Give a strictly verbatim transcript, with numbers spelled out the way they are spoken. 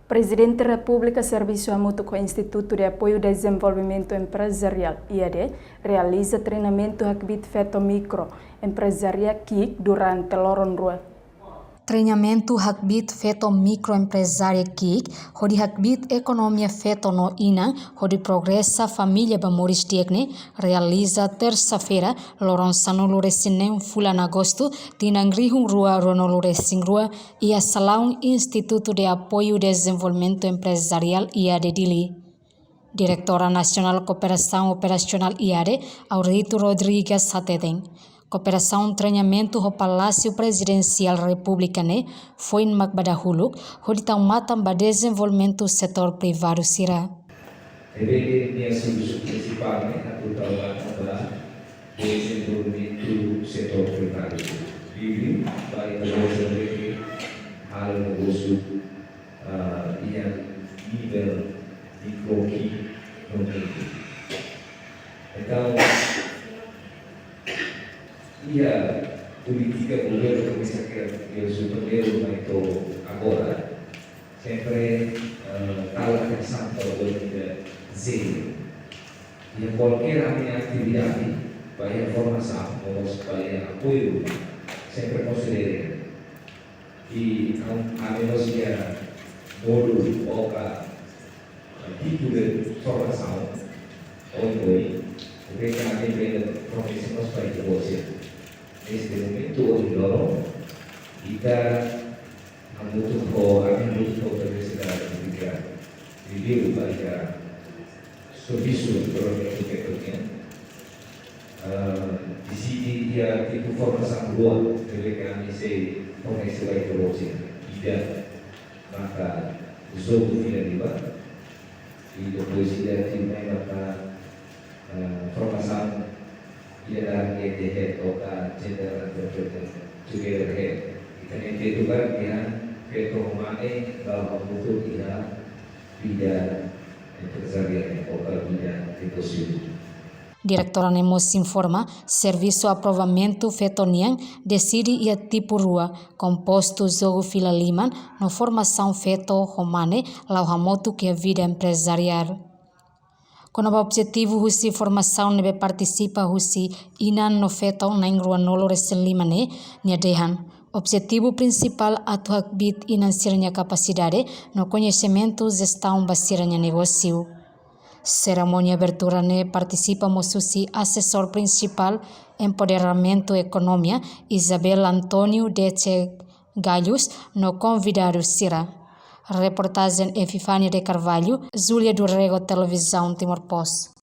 Prezidente Repúblika servisu hamutuk ho Instituto de Apoio ao Desenvolvimento Empresarial, I A D, realiza treinamentu hakbiit feto mikro emprezaria ki'ik durante loron rua. Treinamentu hakbiit feto mikro emprezaria ki'ik, hodi hakbiit ekonomia feto no inan, hodi progresa família ba moris di'ak ne'e, realiza tersa-feira, loron sanulu-resin-neen fulan Agostu, tinan rihun rua ruanulu-resin-rua, iha salaun Instituto de Apoio ao Desenvolvimento Empresarial, I A D, Dili. Diretora Nasionál Kooperasaun Operasionál I A D, Aurito Rodrigues hateten, kooperasaun treinamentu ho Palásiu Prezidensiál Repúblika ne'e foin mak ba dahuluk, hodi tau matan ba dezenvolvimentu setór privadu sira. Ne'ebé nia servisu prinsipál ne'e atu tau matan ba dezenvolvimentu setór privadu sira. Livre ba ita-boot sira ne'ebé halo negósiu, ah, iha nivel mikro ki'ik no mikro. Entaun, iha polítika governu komesa kria, iha su primeiru mai to'o agora, sempre, eh, tau atensaun ba ida-ne'e. Iha kualkér ami-nia atividade, ba iha formasaun, no mós ba iha apoiu, sempre konsidera. I ami, ami mós iha módulu ou ka tipu de formasaun, oioin, ne'ebé ami bele fornese mós ba ita-boot sira. Neste momentu, ohin loron, ita hamutuk ho, ami hamutuk ho Universidade Federal, review ba iha servisu projetu feto nian. Ah, deside iha tipu formasaun rua, ne'ebé ami sei fornese ba ita-boot sira. Ida maka jogu fila liman, i depois ida atu mai maka, ah, formasaun iha área de head ou ka gender entrepreneur together head. Ita-nia feto kan iha feto ho mane, la'o hamutuk iha vida empresarial ou ka vida negósiu. Diretora ne'e mós informa, servisu aprovamentu feto nian deside iha tipu rua, kompostu jogu fila liman no formasaun feto ho mane la'o hamutuk iha vida empresarial. Kona-ba objetivu husi formasaun ne'ebé partisipa husi inan no feto na'in ruanulu-resin-lima ne'e, nia dehan, objetivu prinsipál atu hakbiit inan sira-nia kapasidade no koñesimentu jestaun ba sira-nia negósiu. Serimónia abertura ne'e partisipa mós husi Asesór Prinsipál Empoderamentu Ekonomia, Isabel António Deche Galhos, no konvidadu sira. Reportajen Epifania de Carvalho, Júlia do Rego, Televizaun Timor Post.